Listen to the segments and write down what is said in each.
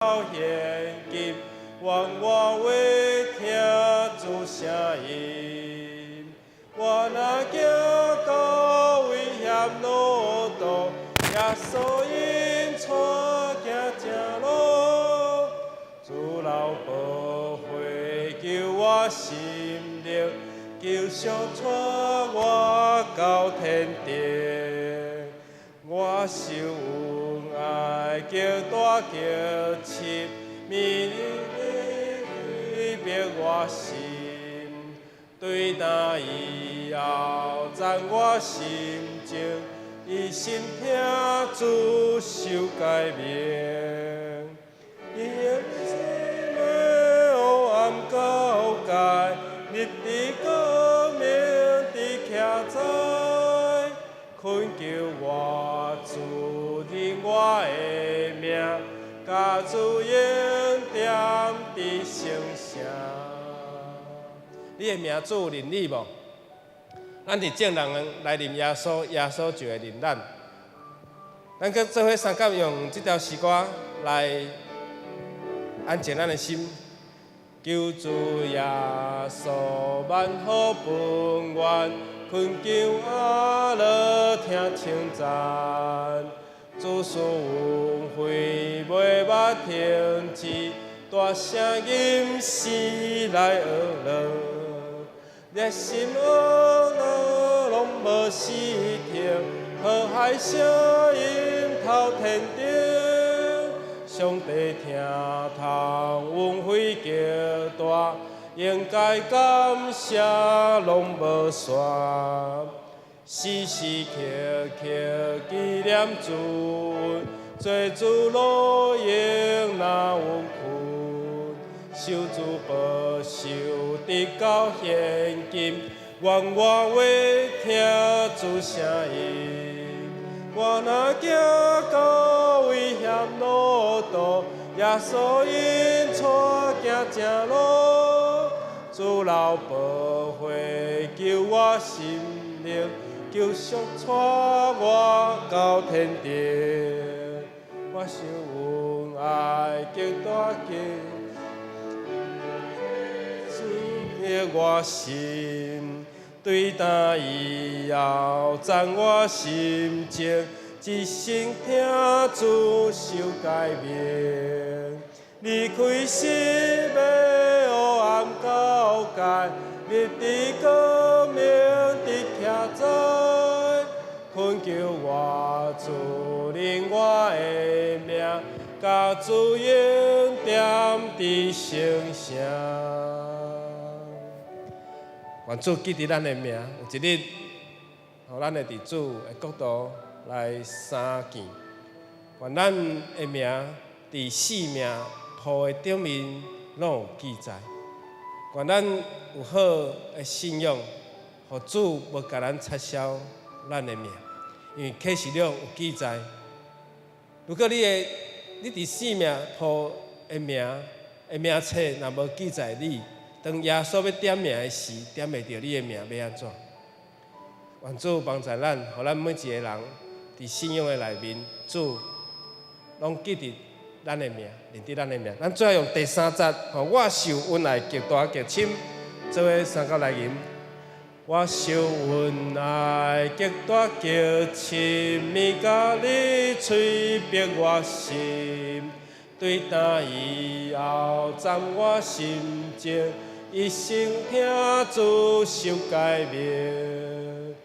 現今，願我會聽主聲音。我若行到危險路途，耶穌引帶行正路，主流寶血救我心靈，救贖帶我到天頂。我受恩愛極大極深，美麗逼我心。對那以後，讚我心情，一心聽主受誡命。伊的黑暗交界，立佇光明佇徛在，懇求我主認我的名，共主恩典佇聖城。你的名主有認你無？咱佇眾人來認耶穌，耶穌就會認咱。咱閣做伙相佮用這條詩歌來安靜咱的心。求主耶穌萬福本願，懇求阿樂聽稱讚。主賜恩惠袂捌停止，大聲吟詩來學樂。熱心學樂攏無時停，和諧聲音透天頂。上帝聽通恩惠極大，應該感謝攏無煞。時時刻刻紀念主恩，做主路用若有困，受主保守直到現今，願我會聽主聲音。我若行到危險路途，耶穌引帶行正路，主流寶血救我心靈，救贖帶我到天頂。我受恩愛極大極主的我心，對那以後讚我心情，一生聽主受誡命。離開失迷黑暗交界，立佇光明佇徛在，懇求我主認我的名，共主恩典佇聖城。願主記得咱的名，有一日，予咱會佇主的國度來相見。願咱的名佇生命譜的頂面攏有記載。願咱有好的信仰，予主無共咱撤銷咱的名，因為啟示錄有記載。如果你佇生命譜的名的名冊若無記載你，當耶穌欲點名的時，點袂著你的名，欲按怎？願主幫助咱，予咱每一個人佇信仰的內面，主攏記得咱的名，認得咱的名。咱最後用第三節，吼，我受恩愛極大極深，做伙相佮來吟。我受恩愛極大極深，美甲你催逼我心，對那以後讚我心情，一生聽主受誡命。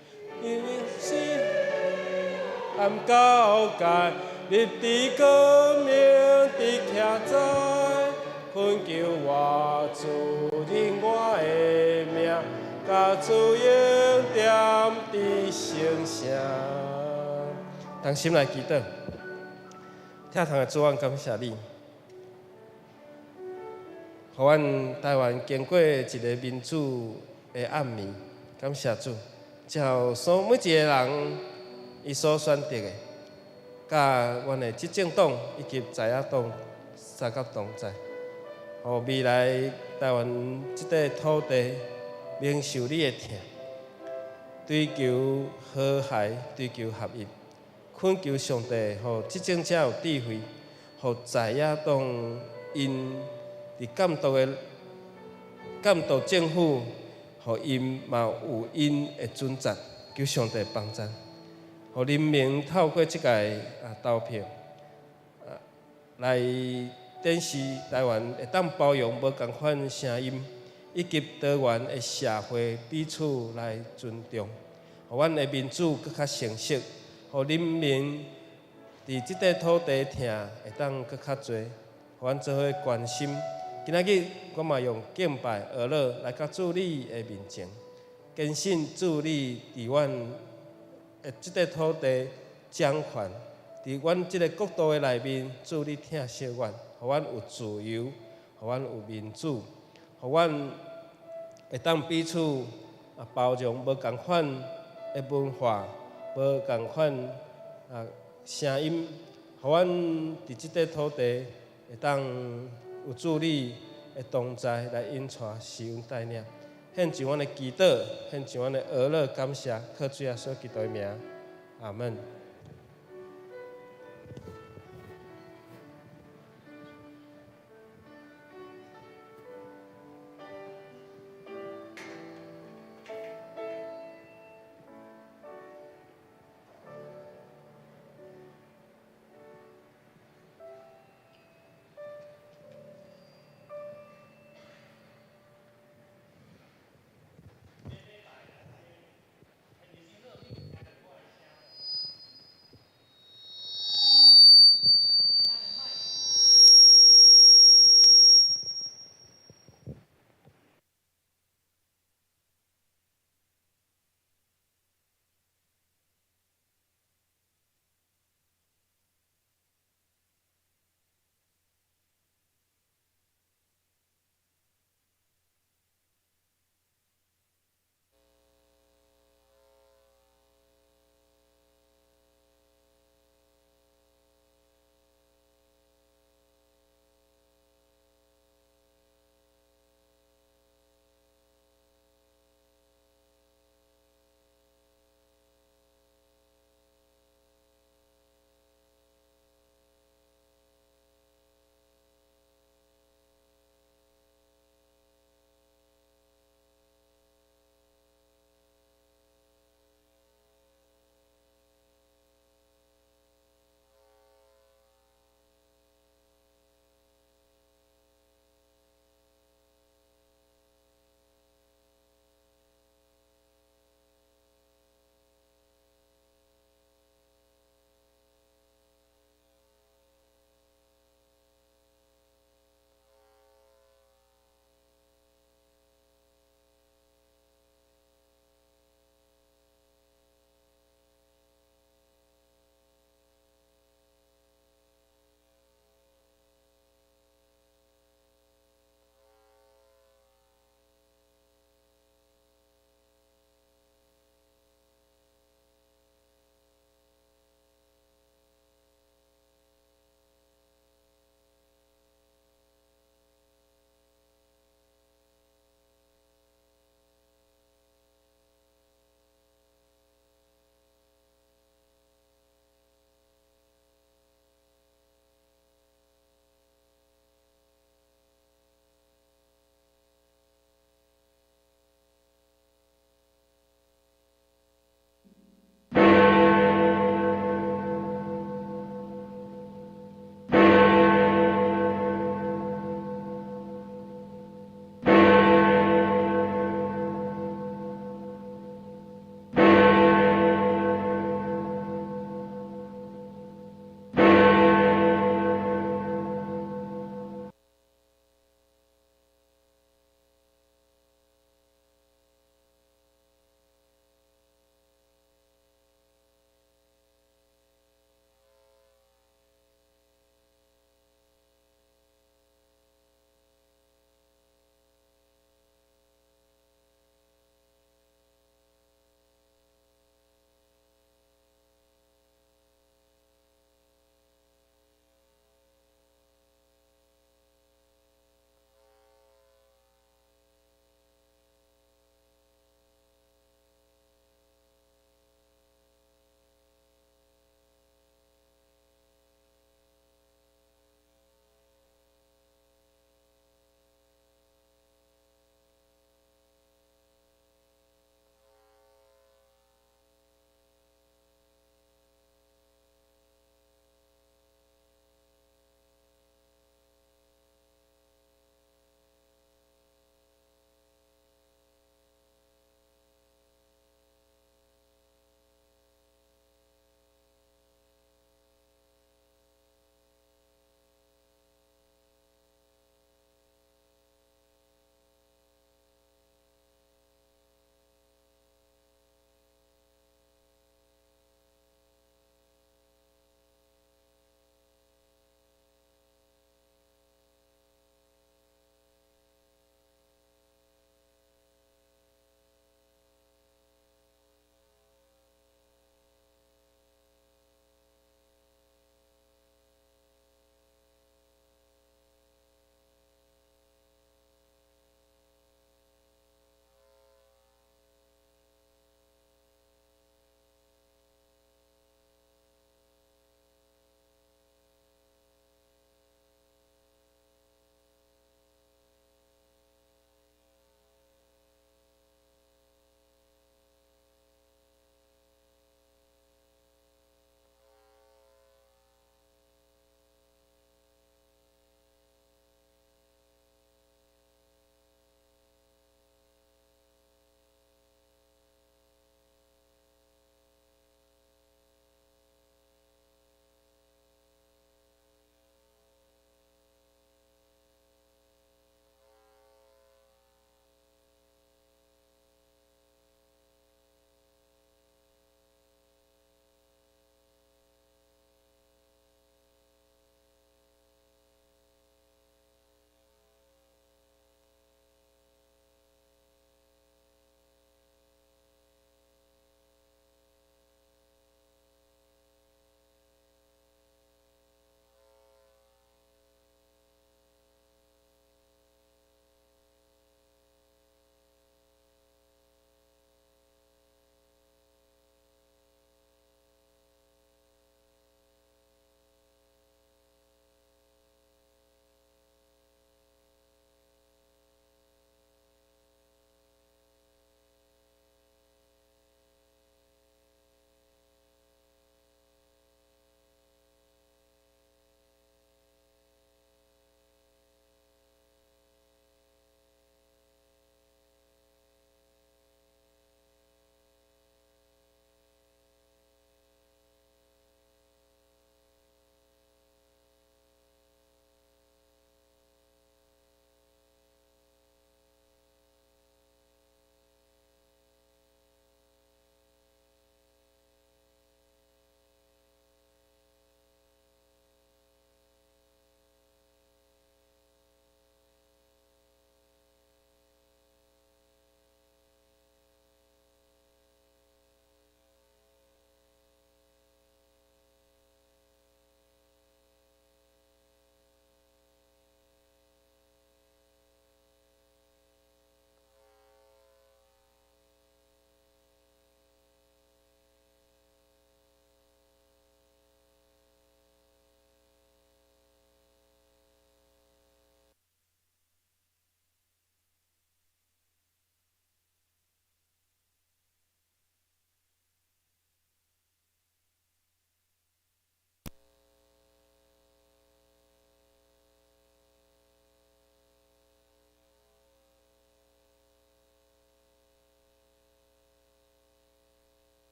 一生暗交界，立佇光明佇徛在，懇求我主認我的名，共主恩典佇聖城。同心來祈禱，疼痛的主，阮感謝你，予阮台灣經過一个民主的暗暝，感謝主，之後所每一个人伊所選擇的，佮阮的執政黨以及在野黨相佮同在，予未來台灣這塊土地免受你的疼，追求和諧，追求合一，懇求上帝，予執政者有智慧，予予在野黨𪜶佇監督的監督政府，予𪜶嘛有𪜶的準則，求上帝幫贊，予人民透過這個投票，來展示台灣會當包容無仝款聲音，以及多元的社會彼此來尊重，予阮的民主閣較成熟，予人民佇這塊土地疼會當閣較濟，予阮做伙關心。今仔日我嘛用敬拜哀樂來到主你的面前，堅信主你佇阮的這塊土地掌權，佇阮這個國度的內面，主你疼惜阮，予阮有自由，予阮有民主，予阮會當彼此包容無仝款的文化，無仝款聲音，予阮佇這塊土地會當有主你的同在來引帶，使阮帶領，獻上阮的祈禱，獻上阮的哀樂感謝，靠主耶穌基督的名，阿門。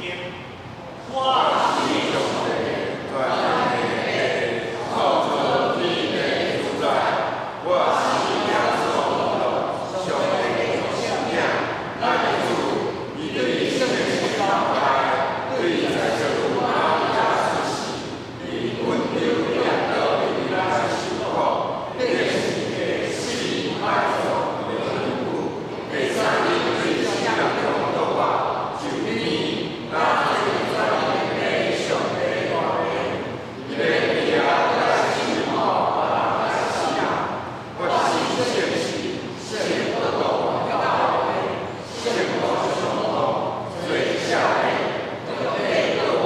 經。我是上帝，全能的創造天地主宰，我是耶穌基督，上帝的聖子。咱的主，伊對聖神同在，對在基督瑪利亞出世，佇本丟彼拉多佇咱受苦，釘十字架死埋葬的緣故，第三日對死人中復活，就天拿做全能的上帝大能，伊欲佇遐來審判活人佮死人。我是聖神，聖徒教會，聖徒上徒，罪赦免，上帝閣我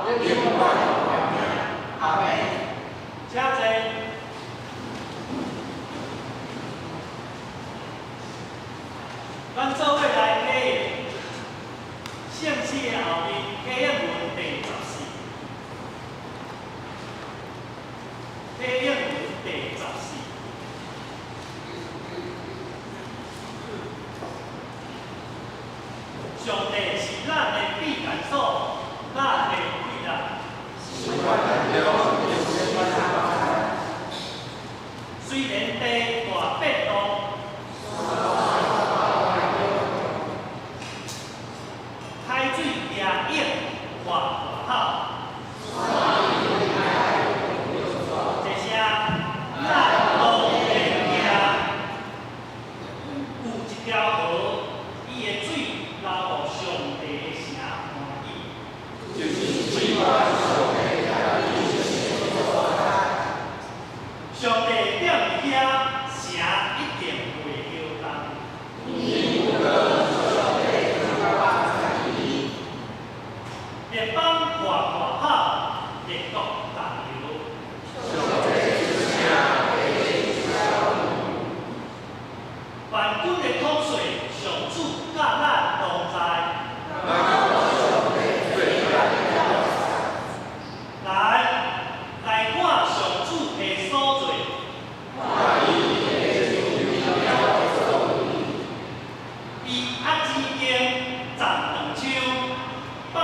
永遠活命。阿門。請坐。咱做伙來體驗聖詩的後面體驗文第14，體驗文第14。上帝是咱的避難所，咱的氣力。是患難中的雖然地大變動，海水驚湧發大吼，這聲咱攏會驚。有一條河，伊的水流予上帝的城歡喜。就是至高上帝上帝踮伫遐，城一定袂搖動。列邦發大吼，列國動搖。萬軍的統帥上主佮咱同在。來，來看上主的所做。伊壓指經，斬長槍，放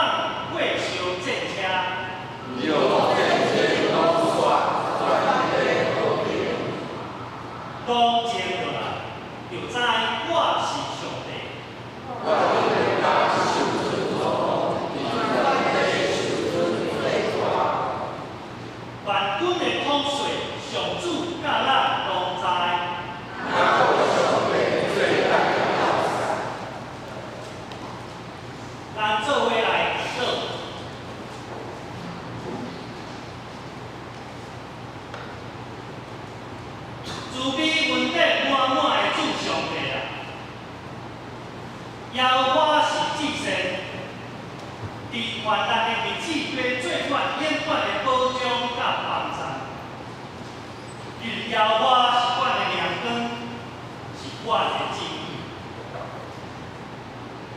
火燒戰車。攏靜落來，就知我是上帝。萬軍的統帥上主佮咱同在。咱做伙來祈禱。慈悲恩典滿滿的主上帝啊！耶和華是至善，佇患難的日子，欲做阮永遠的保障佮幫助。因為耶和華是阮的亮光，是阮的拯救。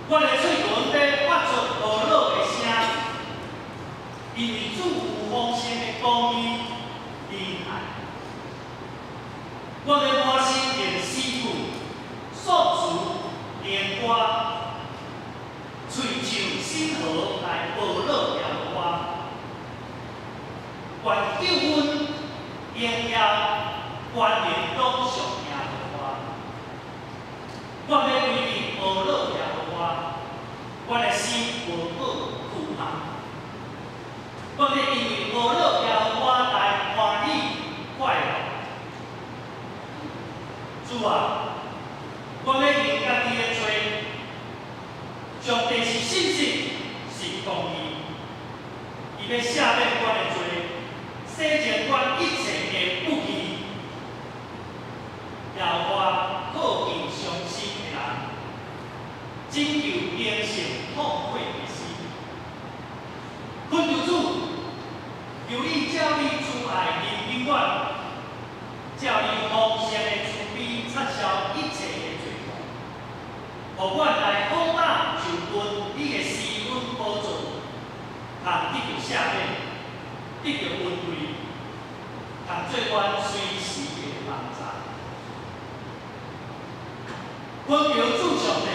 阮的喙唇欲發出呵咾的聲，因為主有豐盛的公義、仁愛。我欲滿心用詩句、頌詞、靈歌，喙唱新和來呵咾耶和華。願救恩、榮耀、權能攏屬耶和華。我欲歸你呵咾耶和華，我的心無過虛妄。我欲因為呵咾耶和華來歡喜快樂。主啊，我欲認家己的罪。上帝是信實，是公義，伊欲赦免阮的罪，洗淨阮一切的不義。耶和華靠近傷心的人，拯救經受痛悔的心。懇求主，求你照你慈愛憐憫阮，照你豐盛的慈悲擦消一切的罪過，予阮來好膽就近你的施恩寶座，通得著赦免，得著恩惠，通做阮隨時的幫助。懇求主上帝，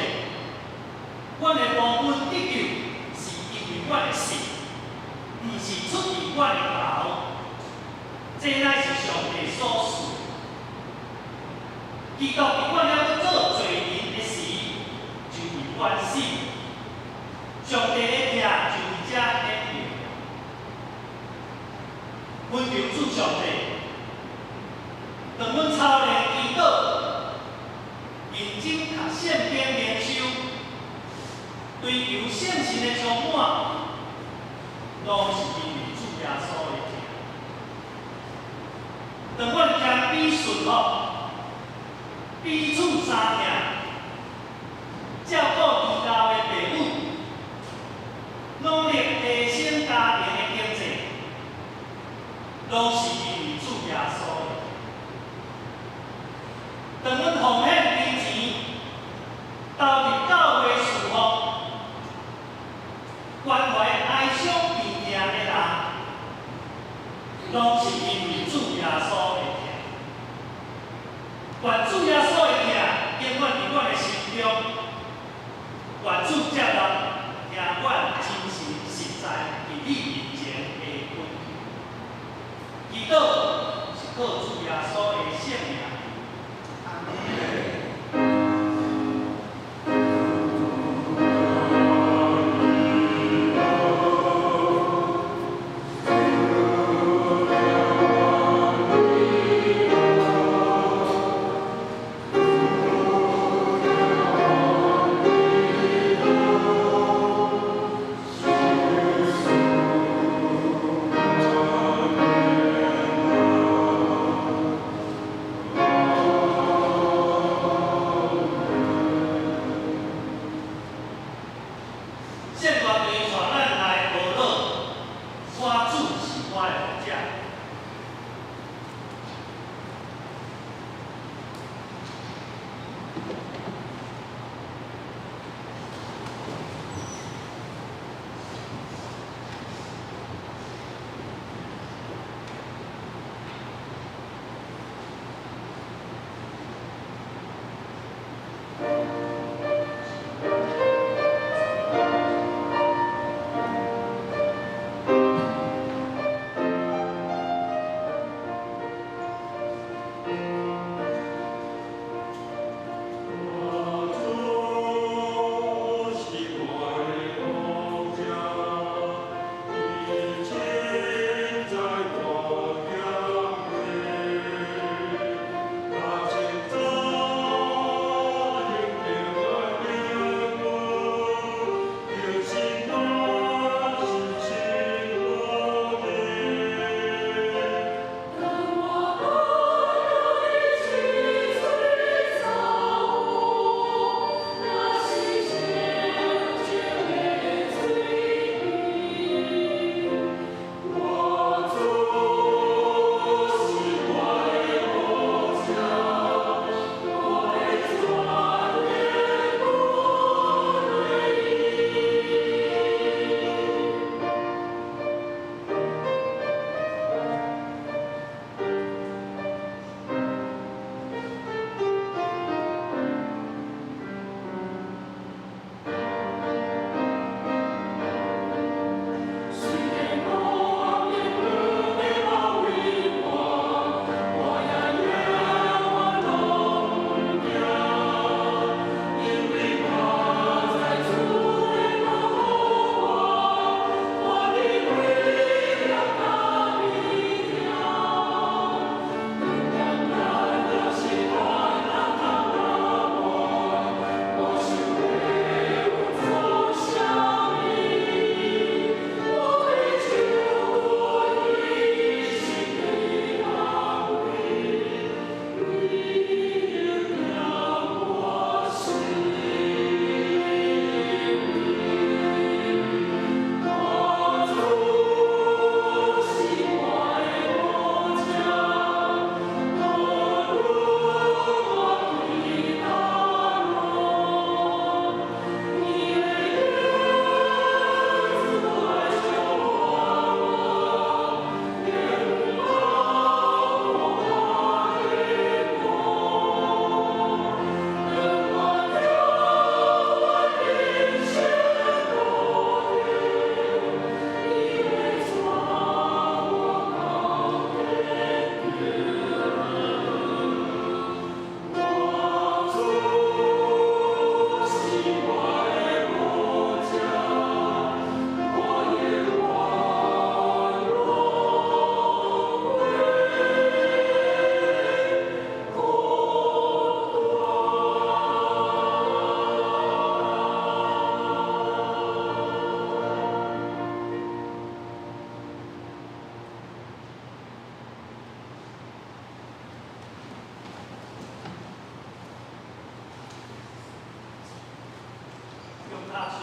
阮的蒙恩得救是因為阮的舌，毋是出自阮的喉，這乃是上帝所賜。基督佇阮猶閣做罪人的時，就為阮死。上帝的疼就佇遮顯明。懇求主上帝，當阮操練祈禱，認真讀聖經靈修，追求聖神的充滿，攏是因為主耶穌的疼。當阮謙卑順服，彼此相疼，照顧至教的父母，努力提升家庭的經濟，攏是因為主耶穌的疼。當阮奉獻金錢，投入教會事奉，關懷哀傷病痛的人，攏是因為主耶穌的疼。願主耶穌的疼永遠佇阮的心中，願主接納聽阮真心實在佇你面前的懇求。祈禱是靠主耶穌的聖名。阿門。聖大隊帶咱來學樂，我主是我的牧者。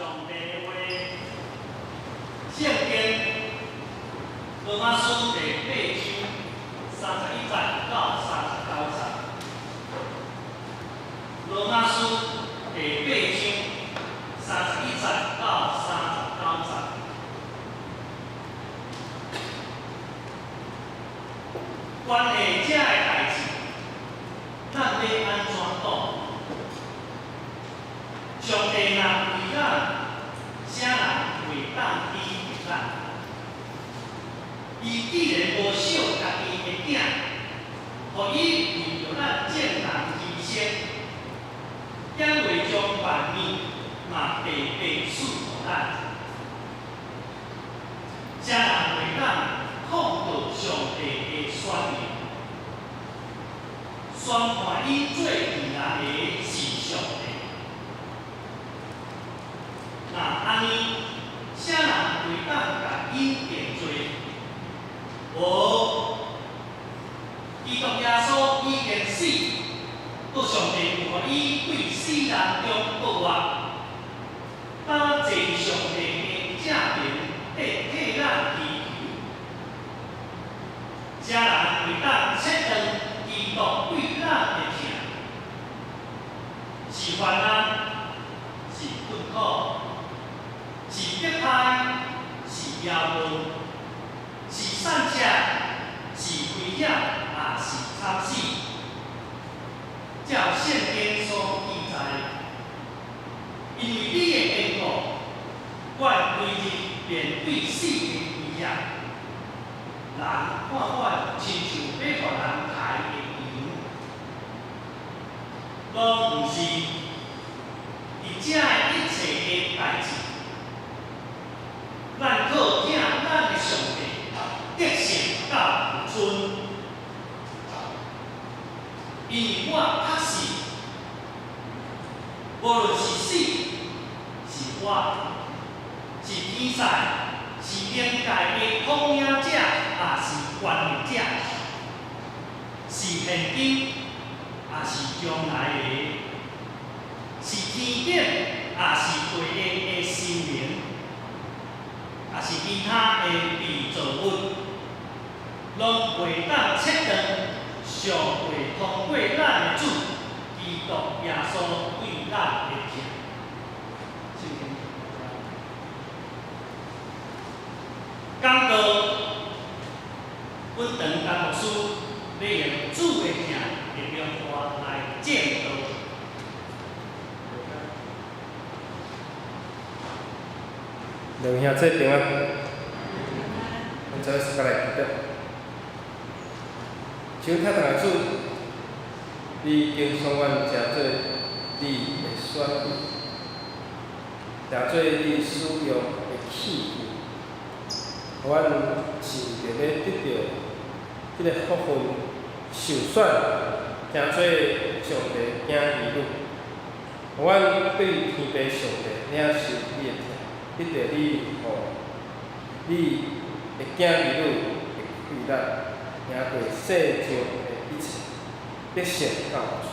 上帝的話，聖經羅馬書第八章31節到39節。羅馬書第八章31節到39節。關係這个代誌，咱欲按怎講？上帝若為咱，啥人會當抵擋咱？伊既然無惜家己的囝，予伊為著咱眾人犧牲，敢袂將萬物嘛白白賜予咱？啥人會當控告上帝的選民？宣判伊做義人的是上帝。若按呢，啥人會當共𪜶定罪？無，基督耶穌已經死，閣上帝又予伊對死人中復活，擔坐上帝的正爿，咧替咱祈求。啥人會當切斷基督對咱的疼？是患難，是困苦，是迫害，是飢餓，是散赤，是危險，抑是慘死？照聖經所記載，因為你的緣故，阮規日面對死的危險，人看阮親像欲予人刣的羊。攏毋是，佇這一切的代誌，咱靠疼咱的上帝，得勝到有賰。因為我確信，無論是死是活，是天使，是靈界的統領者，抑是權力者，是現今，抑是將來的，是天頂，抑是地下的神明，抑是其他的被造物，攏袂當切斷上帝通過咱的主基督耶穌對咱的疼。聖經講道，阮陳甘牧師欲用主的疼的名話來證道。兩兄弟平安，阮做伙來祈禱。求疼痛的主，你已經選阮成做你的選民，成做你使用的器具，予阮是為著欲得著這个福分，受選成做上帝囝兒女，予阮對天父上帝領受你的疼，得著你予你的囝兒女的快樂，贏過世上的一切，得勝到有賰。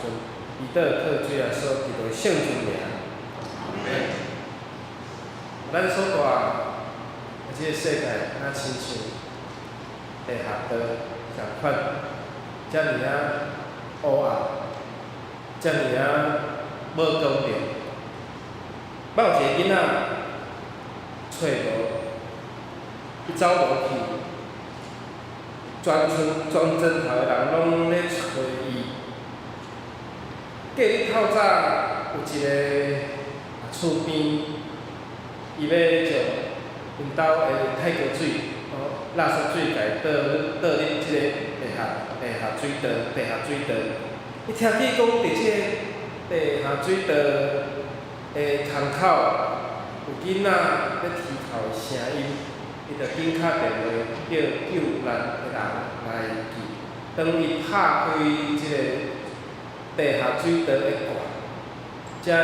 祈禱靠主耶穌基督的聖尊名。咱所蹛的這个世界，若親像地下道仝款，遮爾仔黑暗，遮爾仔無光明。捌有一个囡仔揣無，伊走無去，全村全鎮頭的人攏咧揣伊。隔日透早有一个厝邊，伊欲將𪜶兜的太溝水、垃圾水共伊倒倒入這个地下水道。伊聽見講佇這个地下水道的窗口有囡仔咧啼哭的聲音，伊就緊敲電話叫救難的人來去。當伊拍開這个地下水道的蓋，遮个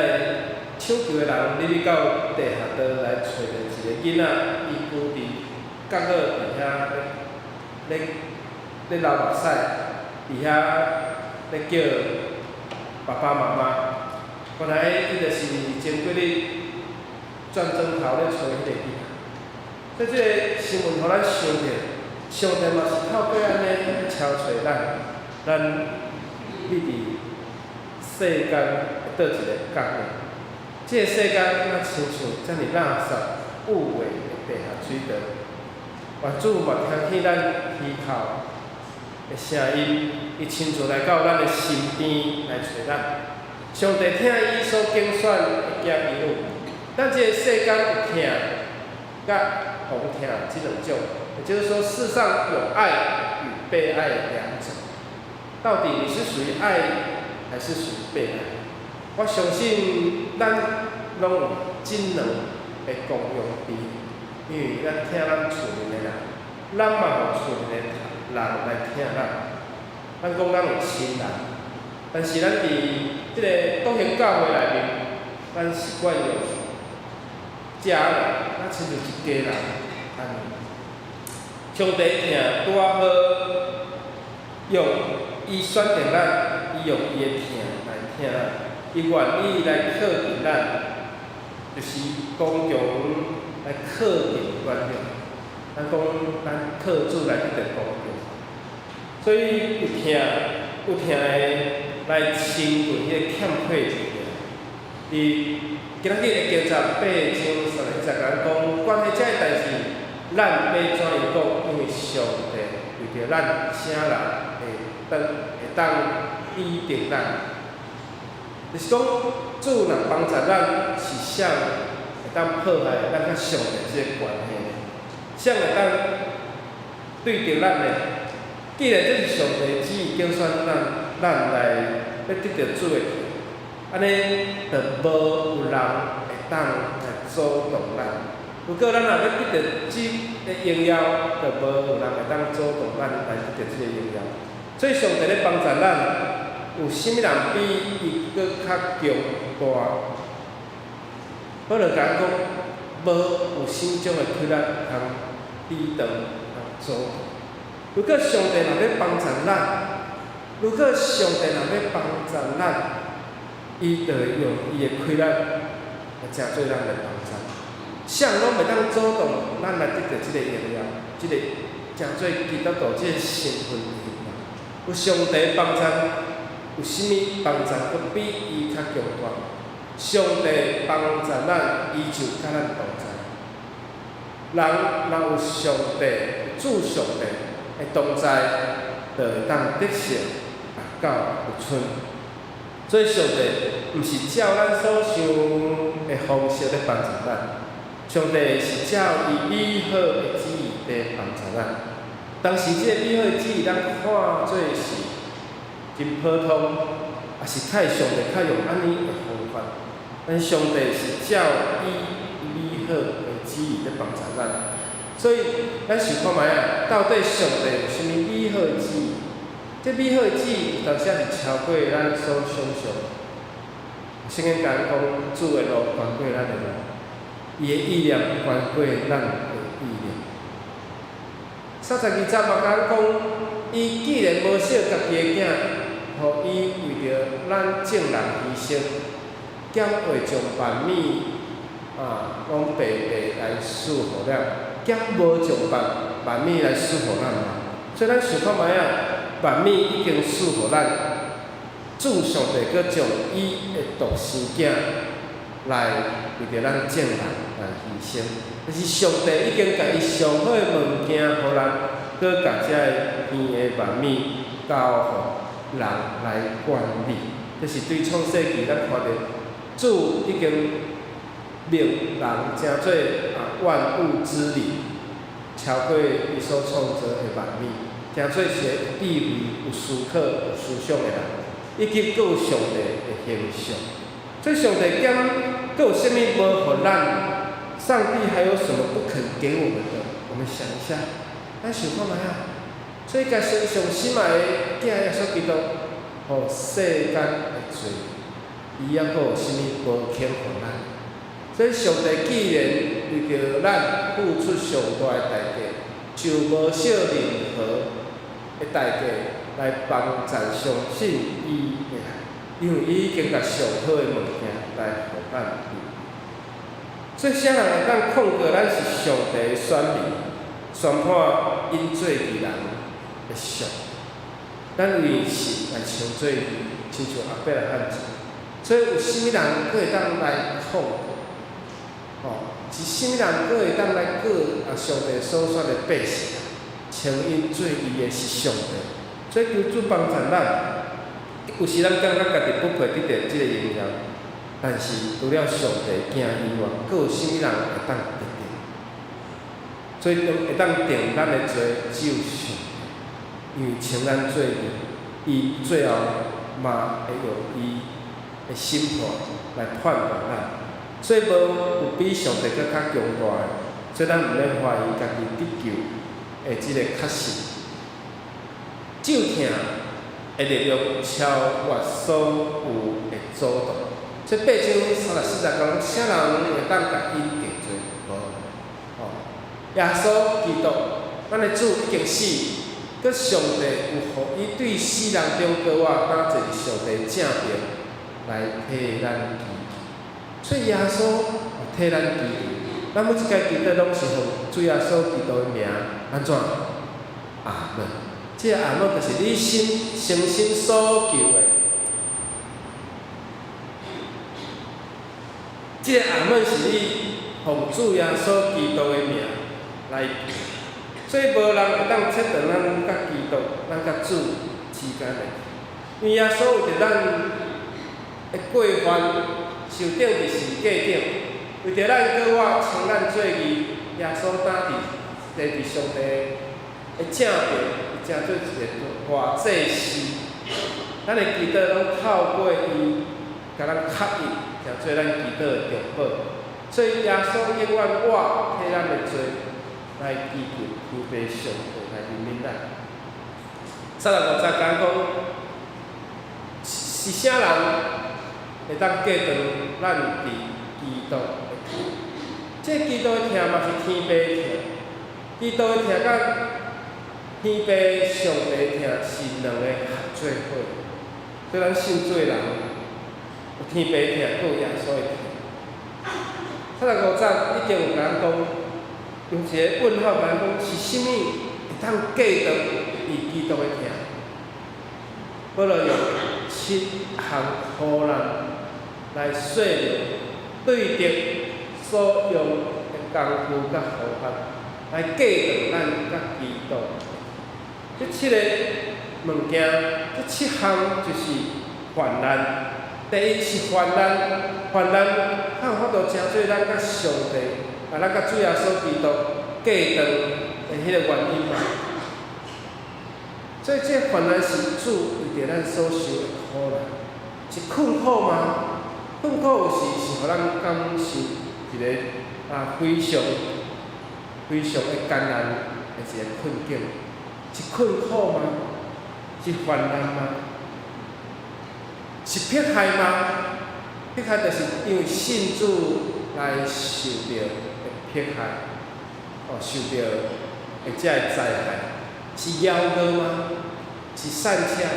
搶救的人入去到地下道來揣著一个囡仔，伊跍佇角落佇遐咧流目屎，佇遐咧叫爸爸媽媽。原來伊就是前幾日揣轉轉頭咧揣彼个囡仔。所以這个新聞予咱想著，上帝嘛是透過按呢敲揣咱，咱立佇世間的佗一个角落。這个世間若親像遮爾垃圾污穢的地下水道，願主嘛聽見咱祈禱的聲音，伊親自來到咱的身邊來揣咱。上帝疼伊所揀選的囝兒女，咱這个世間有疼佮予疼這兩種，也就是說，世上有愛與被愛兩種。到底你是屬於愛還是屬於被愛？我相信咱攏有這兩个功用佇，因為咱疼咱厝內的人，咱嘛予厝內的人來疼咱。咱講咱有親人，但是咱佇這个篤行教會內面，咱習慣用家人，咱親像一家人按呢。上帝疼拄仔好，用伊選擇咱，伊用伊的疼來疼咱，伊願意來靠近咱，就是剛強來靠近軟弱。咱講咱靠主來得著剛強，所以有疼有疼的來親近彼個欠缺的。佇今仔日的經節8章31節，咱講關係這个代誌，咱欲怎樣講？因為上帝為著咱，啥人會當抵擋咱？就是講，主若幫助咱，是啥會當破壞咱佮上帝這个關係呢？啥會當對著咱呢？既然這是上帝旨意揀選咱，咱來欲得著主的疼，按呢就無有人會當來阻擋咱。如果咱若欲得著主的榮耀，就無有人會當阻擋咱來得著這個榮耀。所以上帝咧幫助咱，有啥物人比伊閣較強大？保羅共咱講，無有啥物種的氣力通抵擋、通阻擋。如果上帝若欲幫助咱，如果上帝若欲幫助咱，伊就會用伊的氣力來成做咱的幫助。啥攏袂當阻擋咱來得著這個榮耀，這個成做基督徒這個身份的榮耀。有上帝幫助，有啥物幫助閣比伊較強大？上帝幫助咱，伊就佮咱同在。人若有上帝，主上帝的同在，就會當得勝，到有剩。所以上帝毋是照咱所想的方式咧幫助咱，上帝是照伊美好的旨意咧幫助咱。當時這個美好的旨意，咱看做是真普通，抑是太上帝較用按呢的方法。但是上帝是照伊美好的旨意咧幫助咱。所以咱想看覓啊，到底上帝有啥物美好的旨意？這美好的旨意有當時是超過咱所想象。聖經共咱講，主的路懸過咱的路，伊的意念懸過咱的意念。32節嘛共咱講，伊既然無惜家己的囝，予伊為著咱眾人犧牲，敢會將萬物攏白白來賜予咱？敢無將萬物來賜予咱嗎？所以咱想看覓啊，萬物已經賜予咱，主上帝閣將伊的獨生囝來為著咱眾人來犧牲，就是上帝已經共伊上好的物件予咱，閣共這个天的萬物交予人來管理。這是對創世記咱看著主已經命人成做萬物之靈，超過伊所創造的萬物，成做是個智慧、有思考、有思想的人，以及閣有上帝的形象。所以上帝敢閣有啥物無予咱？上帝還有什麼不肯給我們的？我們想一下，咱想看覓啊？所以共上心愛的囝耶穌基督，予世間的罪，伊猶閣有啥物無肯予咱？所以上帝既然為著咱付出上大的代價，就無惜任何的代價來幫助相信伊的人，因為伊已經共上好的物件來予咱。所以啥人會當控告咱是上帝的選民，宣判𪜶做義人的上帝？咱為信來稱做義，親像亞伯拉罕。所以有啥物人閣會當來控告？吼，是啥物人閣會當來告啊？上帝所選的百姓，稱𪜶做義的是上帝。所以求主幫助咱。有時咱感覺家己不配得著這個榮耀，但是除了上帝囝以外，閣有啥物人會當得著？所以會當定咱的罪，只有上帝，因為稱咱做義，伊最後嘛會用伊的審判來判斷咱。所以無有比上帝閣較強大的，所以咱毋免懷疑家己得救的這個確信。咒疼的力量超越所有的阻擋。這八章三十四節講，啥人會當共𪜶定罪？無，吼！耶穌基督，咱的主已經死，閣上帝有予伊對死人中過活，擔坐佇上帝正爿來替咱祈求。所以耶穌替咱祈求，咱每一擺祈禱攏是奉主耶穌基督的名，按怎？阿門。這個阿門就是你心誠心所求的。這個阿門是你奉主耶穌基督的名來求，所以無人會當切斷咱佮基督、咱佮主之間的。因為耶穌為著咱的過犯受釘佇十字架頂，為著咱閣我稱咱做義，耶穌擔佇坐佇上帝的正爿，伊成做一個大祭司。咱的祈禱攏透過伊，共咱確認，成做咱祈禱的中保。所以耶穌永遠活替咱的罪來祈求天父上帝來憐憫咱。35節講講，是啥人會當隔斷咱佇基督的疼？這基督的疼嘛是天父的疼，基督的疼佮天父上帝的疼是兩个合做伙。所以咱信主的人，有天父的疼，閣有耶穌的疼。35節已經有共咱講，用一個問號共咱講，是啥物會當隔斷伊基督的疼？保羅用七項苦難來說明對敵所用的工具佮方法，來隔斷咱佮基督。這七个物件，這七項就是患難。第一是患難，患難較有法度成做咱佮上帝，啊，咱佮主耶穌基督隔斷的彼个原因嘛。所以這患難是主為著咱所受的苦難，是困苦嗎？困苦有時是予咱感受一個啊非常非常的艱難的一個困境，是困苦嗎？是患難嗎？是迫害嗎？迫害就是因為信主來受著的迫害，哦，受著的這个災害，是枵餓嗎？是散赤嗎？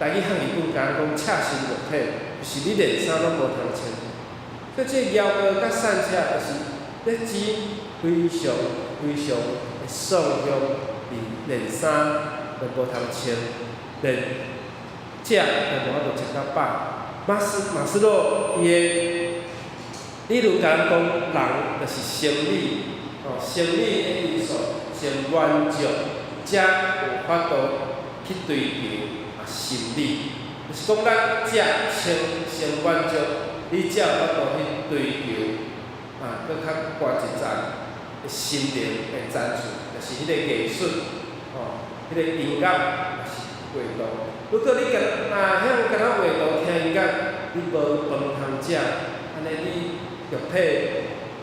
台語漢語本共咱講赤身露體，就是你連衫攏無通穿。所以這枵餓佮散赤，就是咧指非常非常的喪胸，連連衫都無通穿，連食都無法度食較飽。馬斯洛伊的理論共咱講，人就是生理，哦，生理的因素先滿足，才有法度去追求啊心理。就是講咱食穿先滿足，你才有法度去追求啊，閣較懸一層的心靈的層次，就是彼个藝術，哦，彼个音樂，抑是畫圖。如果你干若曉干焦畫圖聽音樂，你無飯通食，按呢你肉體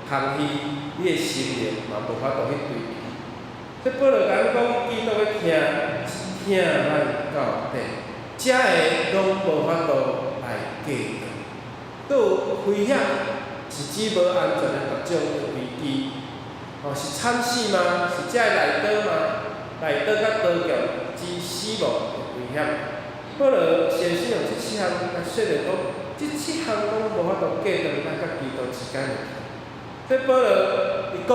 空虛，你的心靈嘛無法度去追求。這保羅共咱講，基督的疼是疼咱到底，這个攏無法度來隔斷。閣有危險，是指無安全的各種的危機，哦，是慘死嗎？是這个內刀嗎？內刀佮刀劍指死亡的危險。保羅先是用這七項來說明講，這七項攏無法度隔斷咱佮基督之間的疼。這保羅伊講，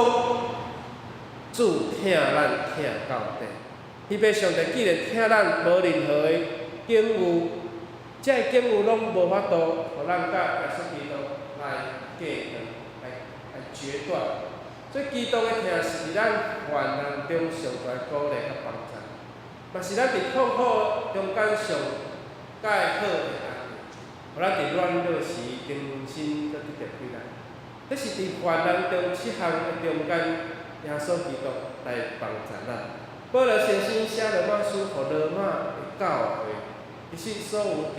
主疼咱疼到底。彼父上帝既然疼咱，無任何的境遇，這个境遇攏無法度予咱佮耶穌基督來隔斷，來決斷。所以基督的疼是佇咱患難中上大的鼓勵佮幫助，嘛是咱佇痛苦中間上蓋好的安慰，予咱佇軟弱時重新閣得著力量。這是佇患難中七項的中間，耶穌基督來幫助咱。保羅先生寫羅馬書予羅馬的教會，其實所有佇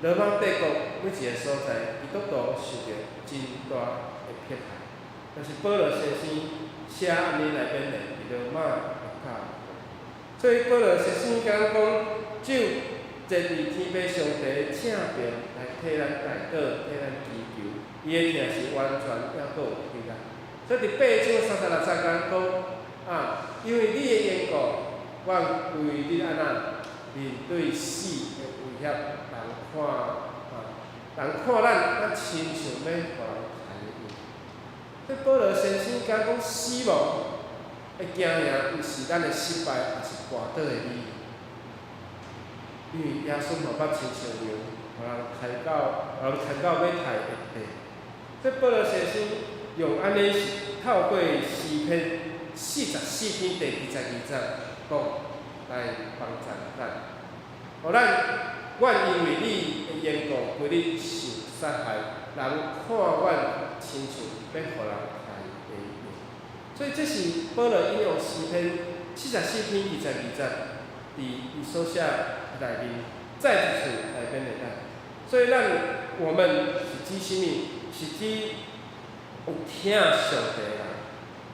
羅馬帝國每一个所在，基督徒受著真大的迫害。但是保羅先生寫按呢來勉勵佇羅馬的教會，所以保羅先生講講，主坐佇天父上帝的正爿來替咱代禱，替咱祈求，伊的疼是完全猶閣有力量。所以佇8章36節講啊，因為你的緣故，阮規日按怎面對死的威脅，人看咱，咱親像欲予人刣的樣。這保羅先生講講死亡的驚嚇，毋是咱的失敗，抑是跋倒的理由。因為耶穌嘛捌親像羊，予人牽到，予人牽到欲刣的地。這保羅先生用按呢是透過詩篇44篇第22節講來幫助咱，予咱阮因為你的緣故，規日受殺害，人看阮親像欲予人刣的樣。所以這是保羅引用詩篇四十四篇二十二節，佇伊所寫內面再一次來勉勵咱。所以咱我們是指啥物？是指有疼上帝的人，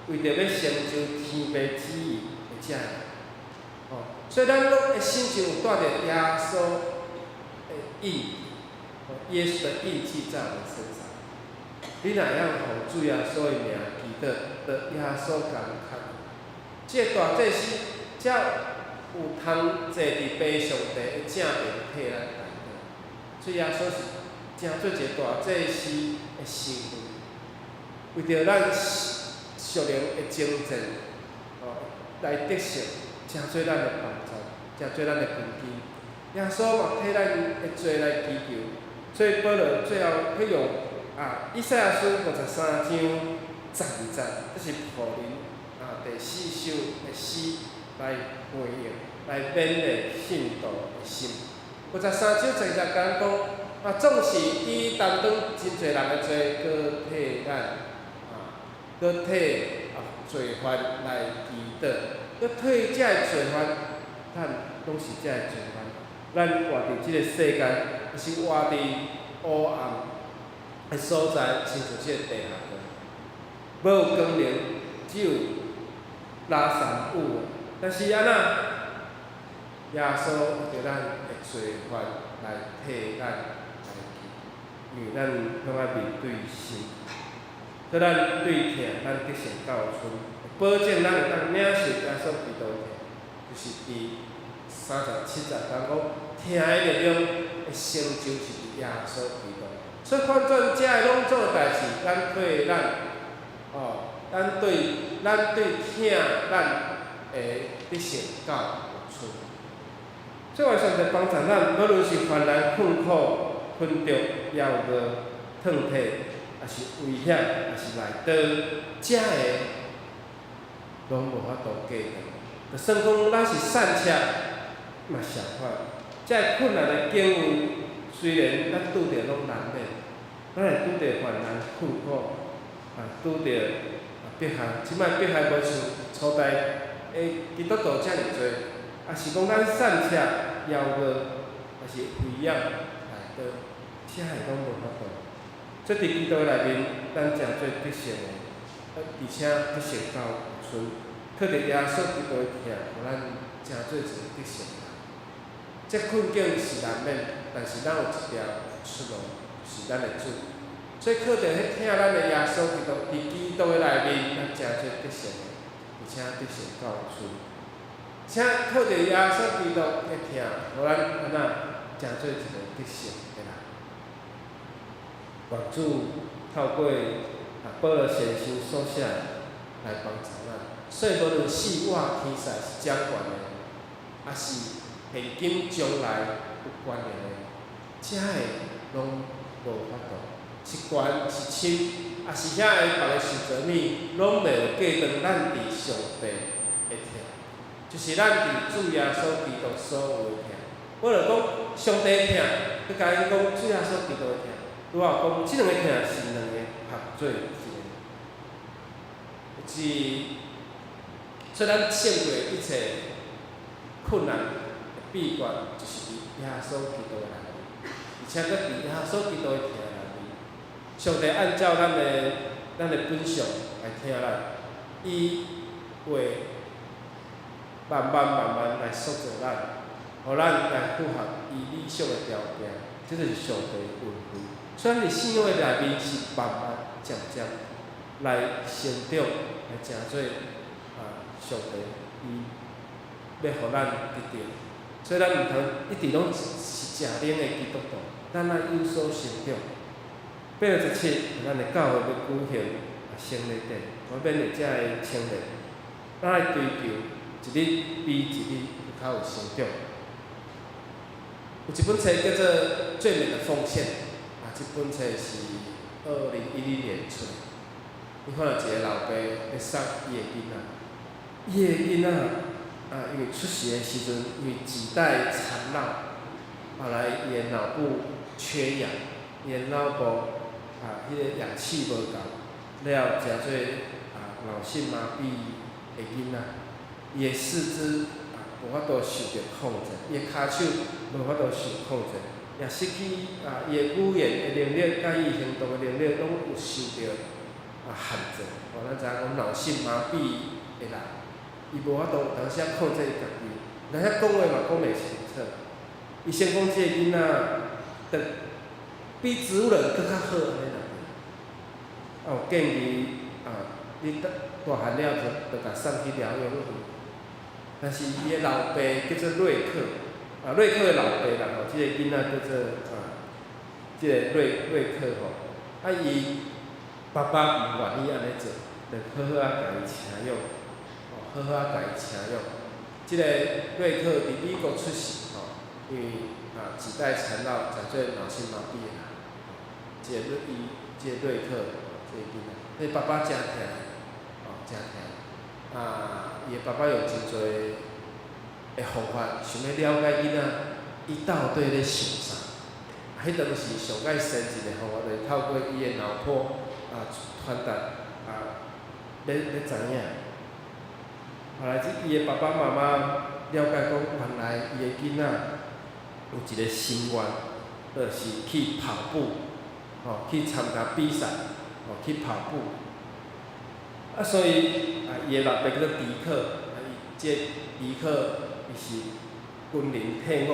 為著欲成就天父旨意的這人。哦，所以咱攏的心就有帶著耶穌的印記，耶穌的印記在我們身上。你若會曉奉主耶穌的名祈禱，耶穌共較，這个大祭司才有通坐佇父上帝的正爿替咱代禱。所以耶穌是成做一個大祭司的身份，為著咱屬靈的征戰，哦，來得勝，成做咱的幫助，成做咱的根基。耶穌嘛替咱的罪來祈求，所以保羅最後去用啊，以賽亞書53章12節，這是賀麟啊第四首的詩來回應，來勉勵信徒的心。53章12節講講，啊，縱使伊擔當真濟人的罪，閣替咱啊，閣替啊罪犯來祈禱，閣替這个罪犯，咱攏是這个罪犯。咱活佇這个世間，是活佇黑暗的所在，親像這個地下道，無有光明，只有拉三有。但是按怎？耶穌為著咱的罪犯來替咱來祈，因為咱攏愛面對神，所以咱對疼，咱得勝救恩，保證咱會當領受耶穌基督的疼，就是佇37節講講，疼的力量的成就是佇耶穌基督。所以反轉這个攏總的代誌，咱對咱，哦，咱對疼咱會得勝救恩。所以願上帝幫助咱，無論是患難困苦、困著、枵餓、褪體，抑是危險，抑是來刀，這个攏無法度隔斷。就算講咱是散赤，嘛相款。這个困難的境遇，雖然咱拄著攏難免，咱會拄著患難困苦，啊，拄著啊迫害。這擺迫害無像初代的基督徒遮爾濟，抑是講咱散赤、枵餓，抑是危險來刀，這个攏無法度。所以佇基督內面，咱誠做得勝的，而且得勝救恩，靠著耶穌基督的疼，予咱誠做一個得勝人。這困境是難免，但是咱有一條出路，是咱的主。所以靠著彼疼咱的耶穌基督，佇基督的內面，咱誠做得勝的，而且得勝救恩。且靠著耶穌基督的疼，予咱按怎誠做一個得勝的人。願主透過啊保羅先生所寫來幫助咱。所以無論死活天使是掌權的，抑是現今將來有權力的，遮的攏無法度，是懸是深，抑是遐个別个受造物，攏袂會隔斷咱佇上帝的疼，就是咱佇主耶穌基督所有的疼。保羅講上帝的疼，閣共𪜶講主耶穌基督的疼，拄好講這兩个疼是兩个合做一個。是，所以咱勝過一切困難的秘訣，就是佇耶穌基督的內面，而且閣佇耶穌基督的疼內面。上帝按照咱的本相來疼咱，伊會慢慢慢慢來塑造咱，予咱來符合伊理想的條件，這就是上帝的恩惠。所以咱佇信仰的內面是慢慢漸漸來成長，來成做啊上帝伊欲予咱得著。所以咱毋通一直攏是食奶的基督徒，咱愛有所成長。8月17，咱的教會欲舉行啊聖禮典，我勉勵遮的青年，咱愛追求一日比一日閣較有成長。有一本冊叫做《最美的奉獻》，啊，這本冊是2011年出的。你看著一個老爸咧送伊的囡仔，伊的囡仔啊，因為出世的時陣，因為臍帶纏繞，後來伊的腦部缺氧，伊的腦部啊，彼个氧氣無夠，了誠濟啊腦性麻痹的囡仔，伊的四肢啊無法度受著控制，伊的跤手無法度受控制，也失去啊伊的語言的能力，佮伊行動的能力攏有受著啊限制。哦，咱知影講腦性麻痹的人，伊無法度有當時仔控制伊家己，有當時講話嘛講袂清楚。醫生講這个囡仔，著比植物人閣較好按呢啦。啊，有建議啊，你大大漢了就共送去療養院。但是伊的老爸叫做瑞克，啊，瑞克的老爸啦吼，這个囡仔叫做啊，這个瑞克吼，啊伊爸爸毋願意按呢做，就好好仔共伊請養，哦，好好仔共伊請養。這个瑞克佇美國出世吼，因為啊臍帶纏繞，誠做腦性麻痹的人，這个伊這个瑞克這个囡仔，伊爸爸誠疼，哦，誠疼。啊，伊的爸爸用真濟的方法，想欲了解囡仔，伊到底咧想啥？彼當時上蓋先進的方法，就是透過伊的腦波啊傳達啊，欲知影。後來，這伊的爸爸媽媽了解講，原來伊的囡仔有一个心願，就是去跑步，吼，去參加比賽，吼，去跑步。啊，所以啊，伊的老爸叫做迪克，啊，伊這迪克伊是軍人退伍，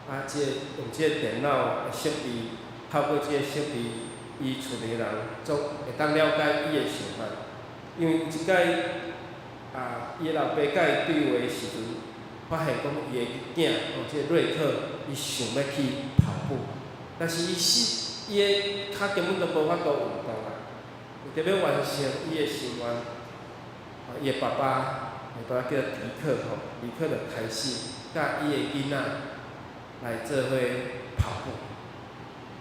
啊，這用這個電腦的設備，透過這個設備，伊厝內人總會當了解伊的想法。因為一擺啊，伊的老爸佮伊對話的時陣，發現講伊的囝哦，這個瑞克，伊想欲去跑步，但是伊是伊的跤根本就無法度運動啊。為著欲完成伊的心願，啊，伊的爸爸，伊爸爸叫迪克吼，迪克就開始佮伊的囡仔來做伙跑步。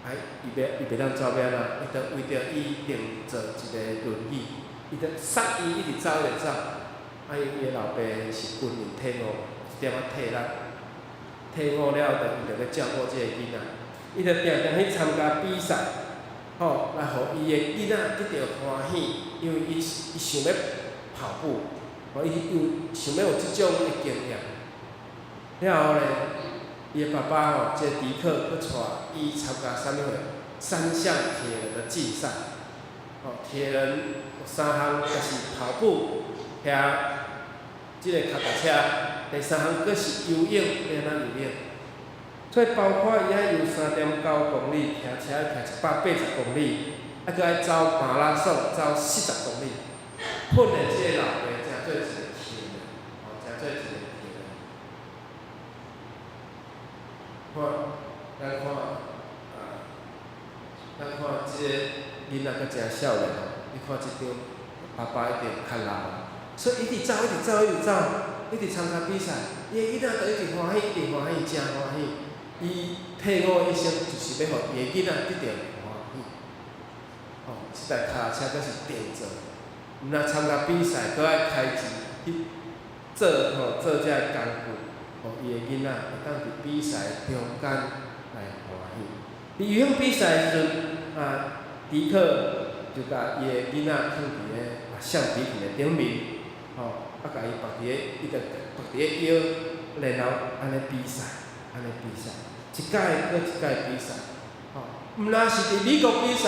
啊，伊袂當走欲按怎，伊就為著伊定做一个輪椅，伊就捒伊一直走一直走。啊，伊的老爸是軍人退伍，一點仔體力，退伍了後，就為著欲照顧這个囡仔，伊就定定去參加比賽。吼，來予伊的囡仔得著歡喜，因為伊想欲跑步，吼，伊有想欲有這種的經驗。了後咧，伊的爸爸吼，這個迪克閣帶伊參加啥物貨？三項鐵人的競賽。吼，鐵人有三項，就是跑步、騎這个跤踏車，第三項閣是游泳，欲按怎游泳？所以包括伊愛游3.9公里，騎車愛騎180公里，啊，閣愛走馬拉松，走40公里。訓練這个老爸誠做一個鐵人，吼，誠做一個鐵人。看，咱看啊，咱看這個囡仔閣誠少年吼，你看這張，爸爸已經較老，所以一直走，一直走，一直走，一直參加比賽，伊的囡仔就一直歡喜，一直歡喜，誠歡喜。伊退伍一生就是欲予伊的囡仔得著歡喜。吼，這台跤踏車閣是電做，毋但參加比賽，閣愛開錢去做吼做這个工具，予伊的囡仔會當佇比賽中間來歡喜。佇游泳比賽的時陣，啊，迪克就共伊的囡仔囥佇咧橡皮艇的頂面，吼，啊，共伊縛佇咧，伊就縛佇咧腰，然後按呢比賽，按呢比賽，一屆閣一屆比賽，吼，毋但是佇美國比賽，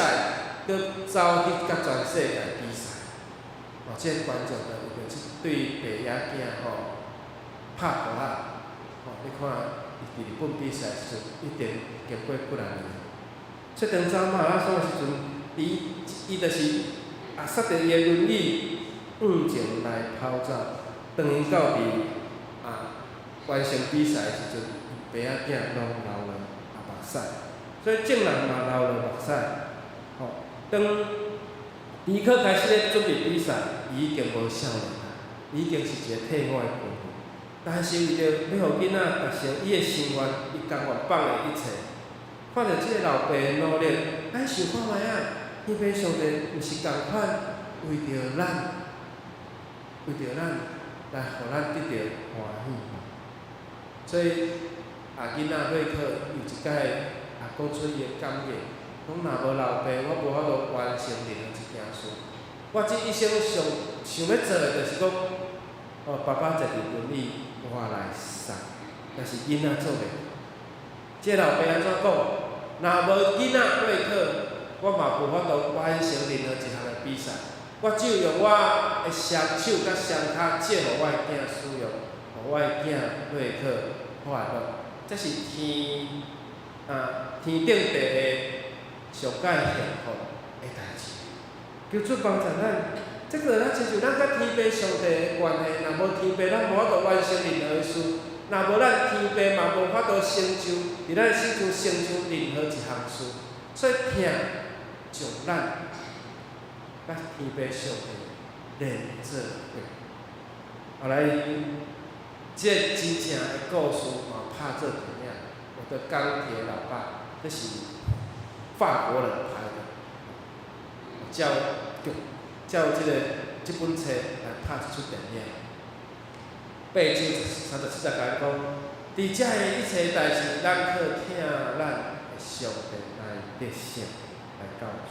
閣走去佮全世界比賽，吼，這個觀眾就為著這對白仔囝吼拍鼓仔，吼，你看伊佇日本比賽時陣，已經經過幾若年。所以當走馬拉松的時陣，伊伊就是啊，煞著伊的輪椅向前來跑走。當𪜶到佇啊完成比賽的時陣，白仔囝攏流落目屎，所以眾人嘛流落目屎。吼，當迪克開始咧準備比賽，伊已經無少年啊，伊已經是一個退伍的軍人。但是為著欲予囡仔達成伊的心願，伊甘願放下一切。看著這個老爸的努力，咱想看覓仔，天父上帝毋是仝款為著咱，為著咱來予咱得著歡喜。所以啊，囡仔瑞克有一擺啊，講出伊的感覺，講若無老爸，我無法度完成任何一件事。我這一生上想欲做的，就是講，哦，爸爸坐佇輪椅，我來送，但是囡仔做袂到。這個老爸按怎講？若無囡仔瑞克，我嘛無法度完成任何一項的比賽。我只有用我的雙手佮雙跤借予我的囝使用，予我的囝瑞克快樂。這是天啊天頂地的上蓋幸福的代誌。求主幫助咱，這個咱親像咱佮天父上帝的關係，若無天父，咱無法度完成任何的事；若無咱天父，嘛無法度成就，佇咱身軀成就任何一項事。所以疼將咱佮天父上帝連做伙。後來，這個真正的故事嘛拍做電影，《我的鋼鐵老爸》，這是法國人拍的，照照這個這本冊來拍一齣電影。8章37節共咱講，佇遮的一切代誌，咱靠疼咱的上帝來得勝，來救出。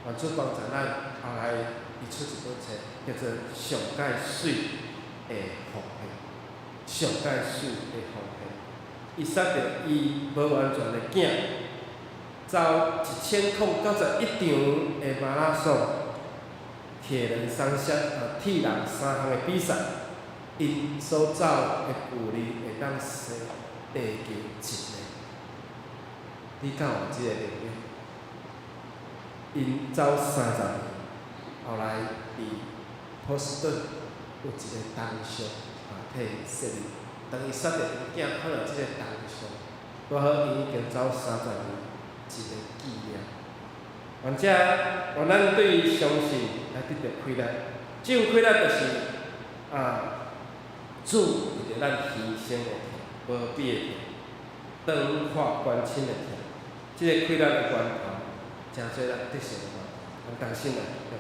願主幫助咱，後來伊出一本冊，叫做《上蓋媠的奉獻》，上蓋媠的奉獻。伊殺著伊無完全的囝，走1091場的馬拉松，鐵人三項啊，鐵人三項的比賽，𪜶所走的距離會當踅地球一个。你敢有這個能力？𪜶走30年，後來佇波士頓有一個銅像啊，替伊設立。當伊殺著𪜶囝，看著這個銅像，拄好𪜶已經走三十年，一個紀念。願這願咱對相信來得著氣力，這種氣力就是啊，主為著咱犧牲的疼，無比的疼，長闊關深的疼，這個氣力的源頭，成做咱得勝的源頭。咱同心來祈禱，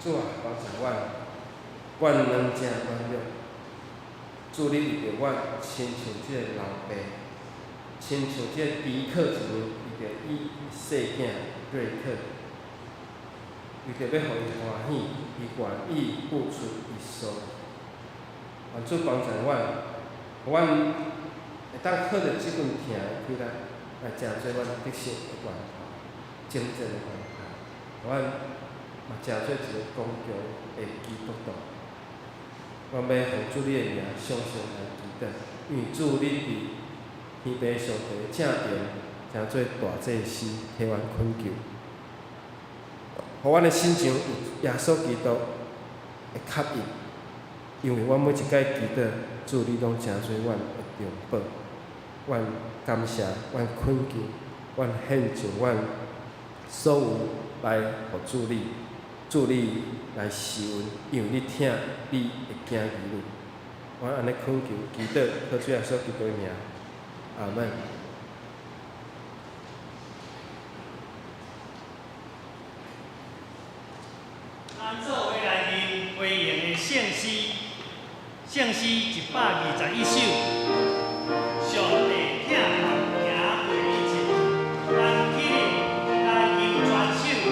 主啊，幫助阮，阮軟正軟弱，主你為著阮，親像這個老爸，親像這個迪克一樣，為著伊細囝瑞克，為著欲予伊歡喜，伊願意付出伊所有。願主幫助阮，予阮會當靠著這份疼的氣力，來成做阮得勝的源頭，征戰的源頭，予阮嘛成做一個剛強的基督徒。阮欲奉主你的名，常常來祈禱，因為主你佇天父上帝的正邊，成做大祭司，替阮懇求，予阮的心上有耶穌基督的腳印，因為阮每一擺祈禱，主你攏成做阮的中保。阮感謝，阮懇求，阮獻上阮所有來予主你，主你來施恩，因為你疼你的囝兒女。我按呢懇求祈禱，靠主耶穌基督的名，阿門。咱做伙來念回應的聖詩，聖詩121首，上帝疼盼行過一切，咱起立來求全首。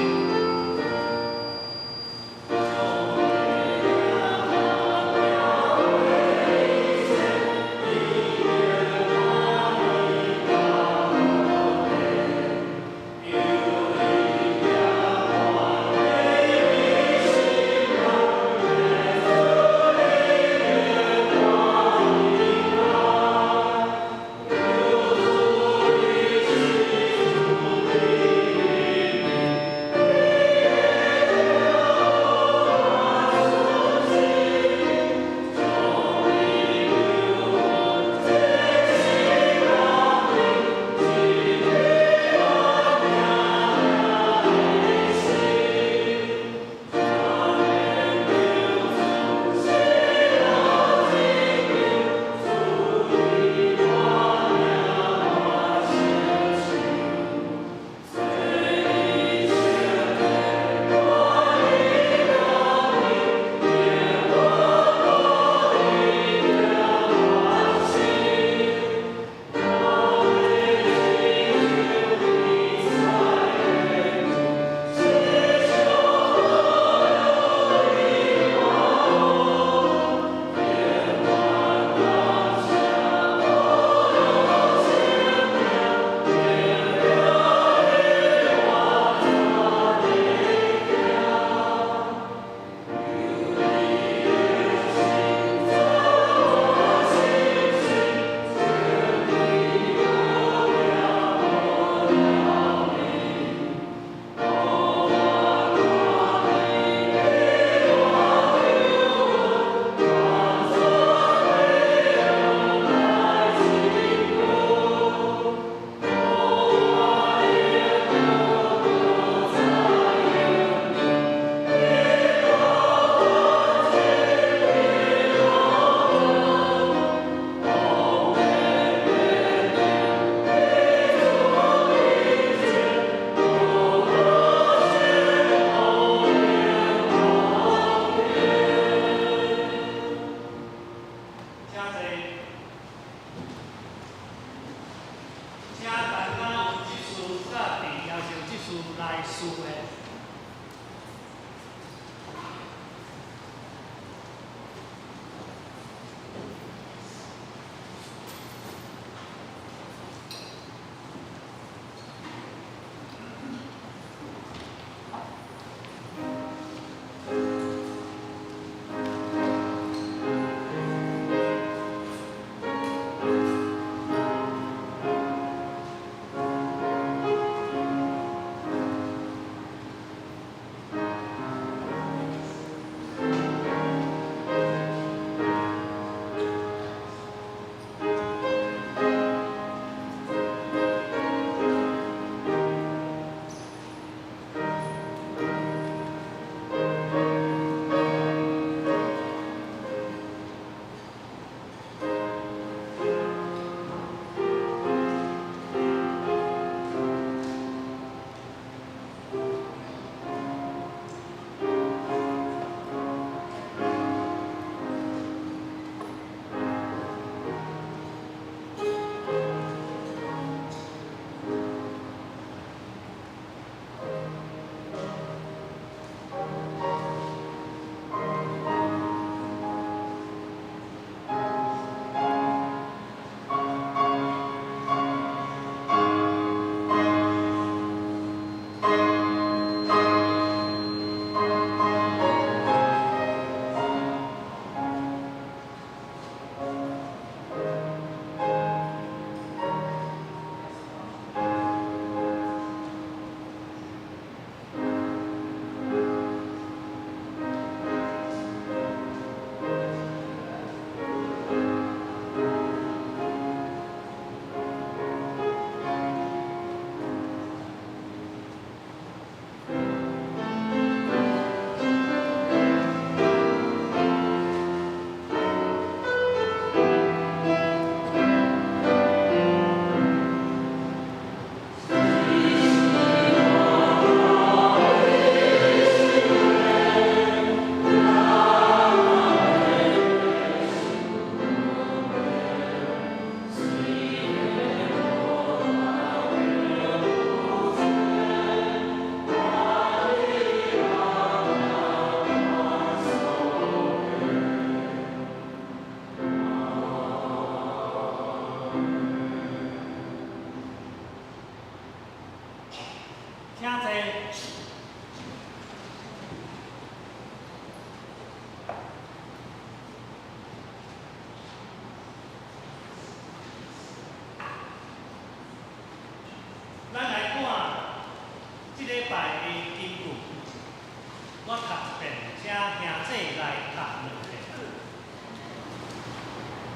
請兄姊來讀兩遍。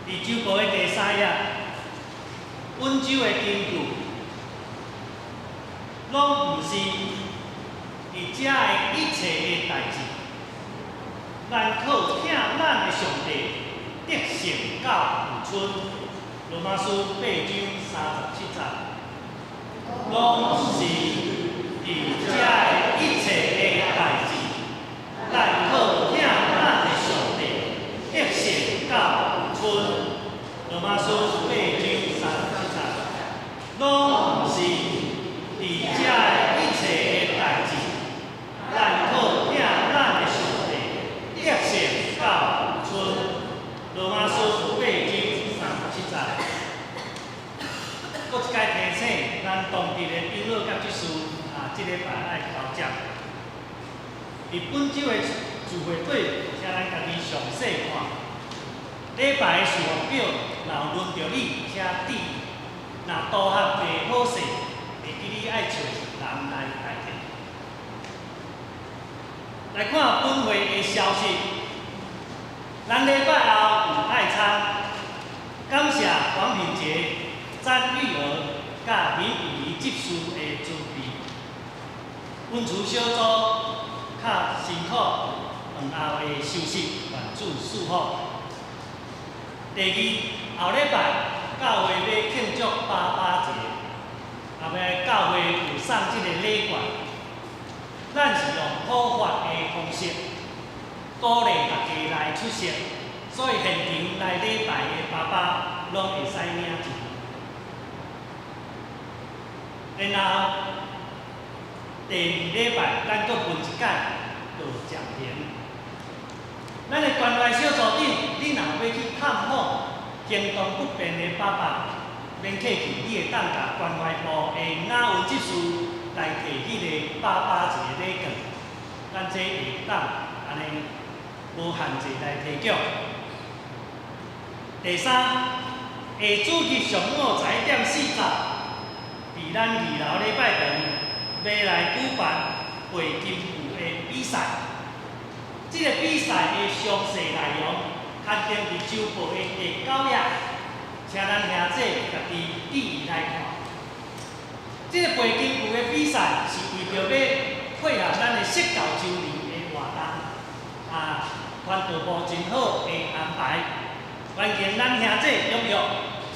佇週報的第三頁，本周的根據，攏毋是佇遮的一切的代誌，咱靠疼咱的上帝得勝到有剩。羅馬書八章三十七節，攏毋是佇遮的一切的代誌，咱靠疼咱的上帝得勝到有剩。羅馬書八章三十七節，攏毋是佇遮的一切的代誌，咱靠疼咱的上帝得勝到有剩。羅馬書八章三十七節。閣一擺提醒，咱當地的長老佮執事啊，這禮拜愛交接。佇本週的聚會底，請咱家己詳細看。禮拜的事奉表，若有輪著你，請注意。若組合袂好勢，會記你愛揣人來代替。來看本會的消息，咱禮拜後有愛餐，感謝黃品傑、詹玉娥佮李玉儀執事的準備。溫廚小組較辛苦，飯後的休息，願主賜福。第二，後禮拜教會欲慶祝爸爸節，後尾教會有送這个禮券，咱是用普發的方式，鼓勵大家來出席，所以現場來禮拜的爸爸攏會使領一份。然後第二禮拜，咱閣分一擺做暫停。咱的關懷小組長，你若欲去探訪行動不便的爸爸，免客氣，你會當共關懷部的雅文執事來提彼个爸爸節禮券，咱這會當按呢無限制來提供。第三，下主日上午11點40，佇咱二樓禮拜堂欲來舉辦背金句的比賽。這个比賽的詳細內容刊登佇週報的第九頁，請咱兄姊家己注意來看。這个背金句的比賽是為著欲配合咱的釋教週年的活動，啊，傳道部真好的安排，歡迎咱兄姊踴躍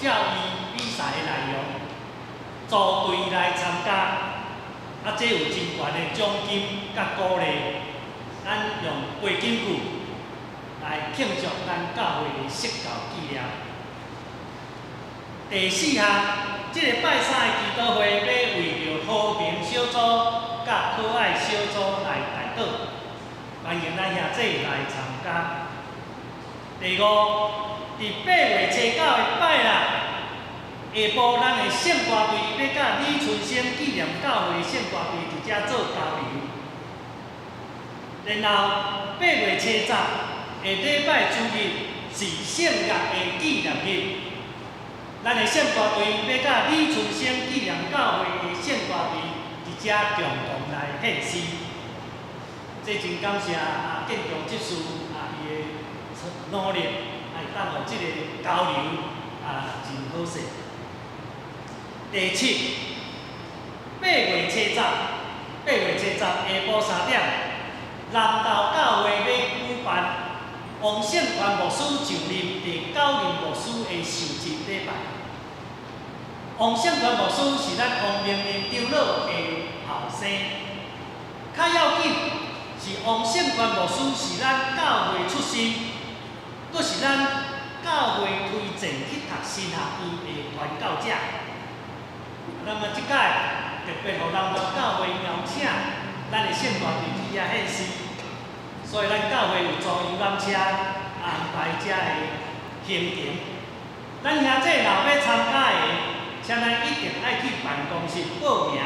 照伊比賽的內容，組隊來參加，啊，這有真懸的獎金佮鼓勵。咱用背金句來慶祝咱教會的釋教紀念。第四項，這个拜三的祈禱會欲為著和平小組佮可愛小組來代禱，歡迎咱兄姊來參加。第五，佇8月初9的拜六，下晡咱的聖歌隊欲佮李春生紀念教會聖歌隊佇遮做交流。然後8月初10下禮拜主日是聖樂的紀念日，咱的聖歌隊欲佮李春生紀念教會的聖歌隊佇遮共同來獻詩。這真感謝啊建中執事啊伊的努力，會當予這个交流啊真好勢。第七，八月初十，8月初十下晡3點，南投教會欲舉辦王勝權牧師就任第九任牧師的就職禮拜。王勝權牧師是咱王明林長老的後生，較要緊是王勝權牧師是咱教會出身，閣是咱教會推薦去讀神學院的傳教者。那麼這擺特別予南投教會邀請咱的聖歌隊去遐獻詩，所以咱教會有租遊覽車安排遮的行程。咱兄姊若欲參加的，請咱一定愛去辦公室報名。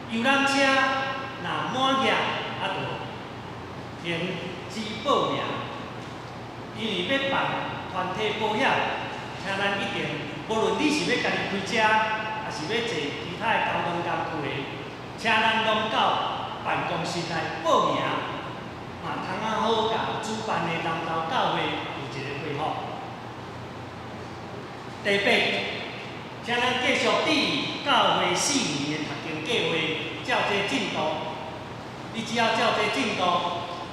遊覽車若滿額，啊，就停止報名。因為欲辦團體保險，請咱一定，無論你是欲家己開車，抑是欲坐其他的交通工具的，請咱攏到辦公室來報名，嘛通仔辦的南投教會有一個回覆。第八，請咱繼續注意教會4年的讀經計劃，照這進度。你只要照這進度，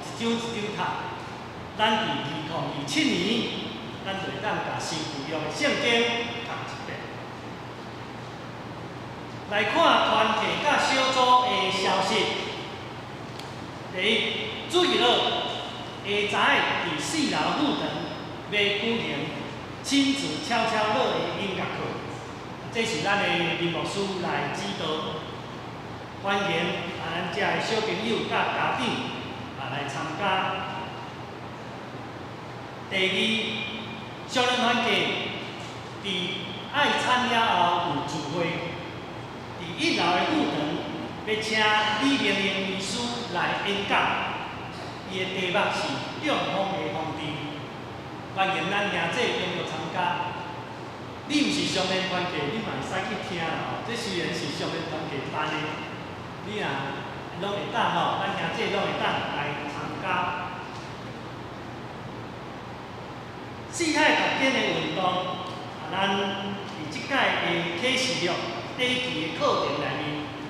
一章一章讀，咱佇2027年，咱就會當共新舊約的聖經讀一遍。來看團體佮小組的消息。第一，主日下晝佇4樓舞堂欲舉行親子悄悄樂的音樂課，這是咱的林牧師來指導，歡迎啊咱遮的小朋友佮家長啊來參加。第二，少年團契佇愛餐了後有聚會，佇1樓的舞堂欲請李明榮醫師來演講，伊的題目是中風的防治，歡迎咱兄弟踴躍參加。你毋是少年團契，你嘛會使去聽啦吼。這雖然是少年團契辦的，你若攏會當吼，咱兄弟攏會當來參加。四海讀經的運動，啊，咱佇這擺的啟示錄短期的課程內面，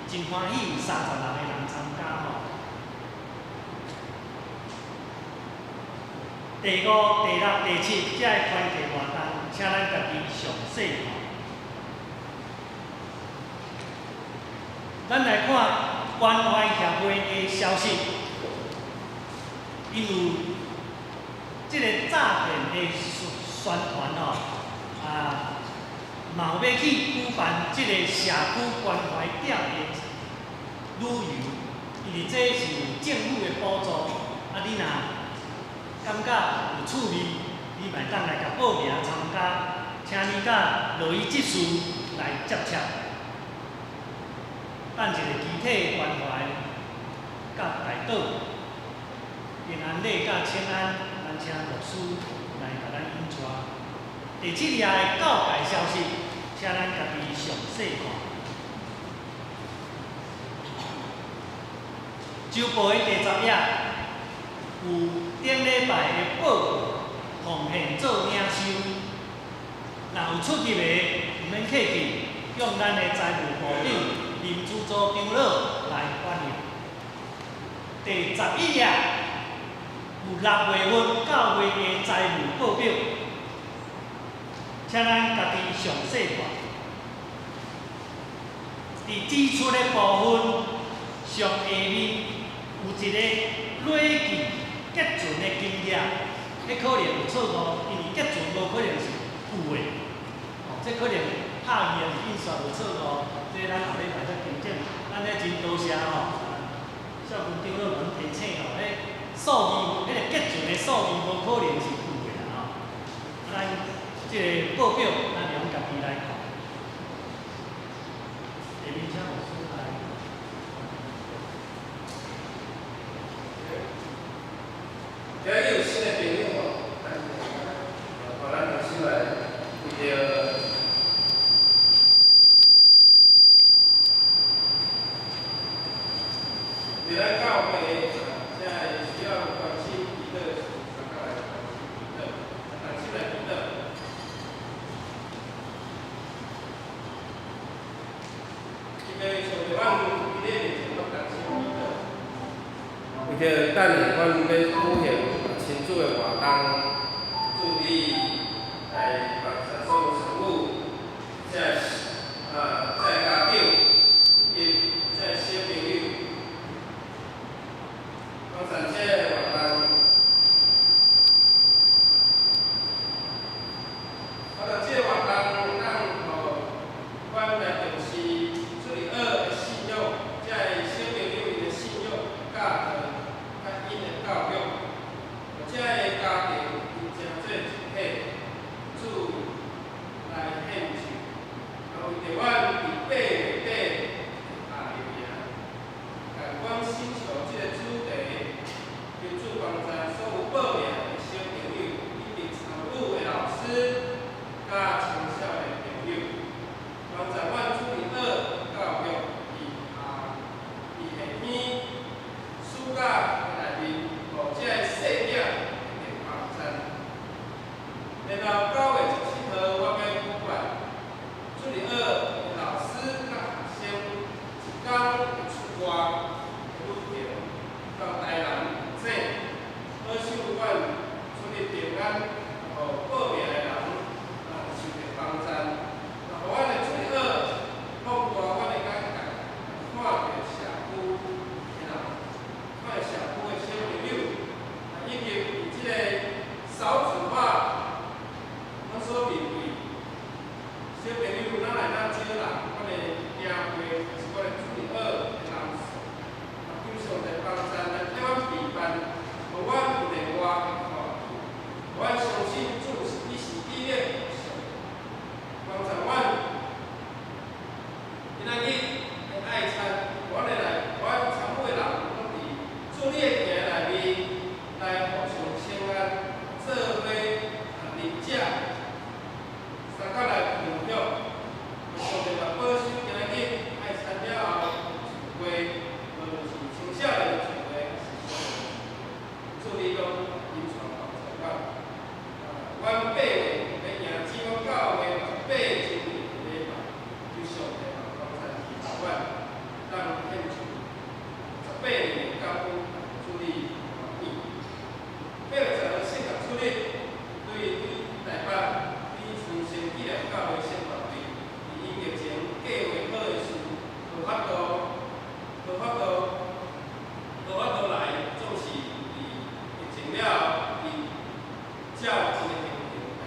真歡喜有36個人參加吼。第五、第六、第七，這个團契活動，請咱家己詳細看。咱來看關懷協會的消息，因有這個詐騙的宣傳吼，啊，嘛有欲去舉辦這個社區關懷點的旅遊，因為這是有政府的補助，啊，你若感覺有趣味，你嘛會當來共報名參加，請你佮羅伊執事來接洽。等一个肢體關懷佮代禱，平安禮佮請安，咱請牧師來共咱引帶。第七頁的告解消息，請咱家己詳細看。週報的第10頁有頂禮拜的報告，奉獻做領袖。若有出入的，毋免客氣，向咱的財務部長林主組長老來反映。第11頁有6月份教會的財務報表，請咱家己詳細看。佇支出的部分，上下面有一個累計結存的金額，彼可能有錯誤，因為結存無可能是有的，哦，這可能拍印還是印刷有錯誤，這咱後禮拜再更正。咱咧真多謝吼，少軍長老阮提醒吼，彼數字，彼個結存的數字無可能是有的啦吼。咱這個報表，咱會用家己來看。下面請牧師來。今日有新的朋友無？予咱同心來為著佇咱教會，遮的需要關心祈禱，大家來關心祈禱，同心來祈禱。因為上帝，阮佇你面前攏同心祈禱，為著等下阮欲舉行親子的活動，注意來幫助所有事務，這啊，這家長以及這小朋友，幫助這個活動。啊，這個活動會當予阮來重視主日學的信仰，這個小朋友𪜶的信仰佮佮𪜶的教育。你平安，予報名的人啊受著幫贊，啊，予阮的主日學放大阮的眼界，看著社區的人，看著社區的小朋友，啊，以及佇這個少子化，阮所面對小朋友愈來愈少人，阮的行會是阮的主日學的人數，啊，求上帝幫贊來替阮備辦，予阮有另外的看見，阮相信主是你是以的上帝，幫助阮今仔日的愛餐，阮會來，阮參與的人攏佇主你的殿內面來互相請安，做伙啊啉食，相佮來分享。上帝嘛保守今仔日愛餐了後聚會，無論是青少年聚會，還是小朋友聚會，主你攏臨在幫助阮。啊，阮8月欲迎接阮教會8周年的禮拜，求上帝嘛幫贊祈禱阮，當獻出18年的感恩，主你歡喜。8月10號聖樂主日，對對台北對長生紀念教會聖樂隊，佇音樂前計劃好的事，無法度來，總是佇疫情了後，伊照這个行程來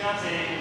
請坐。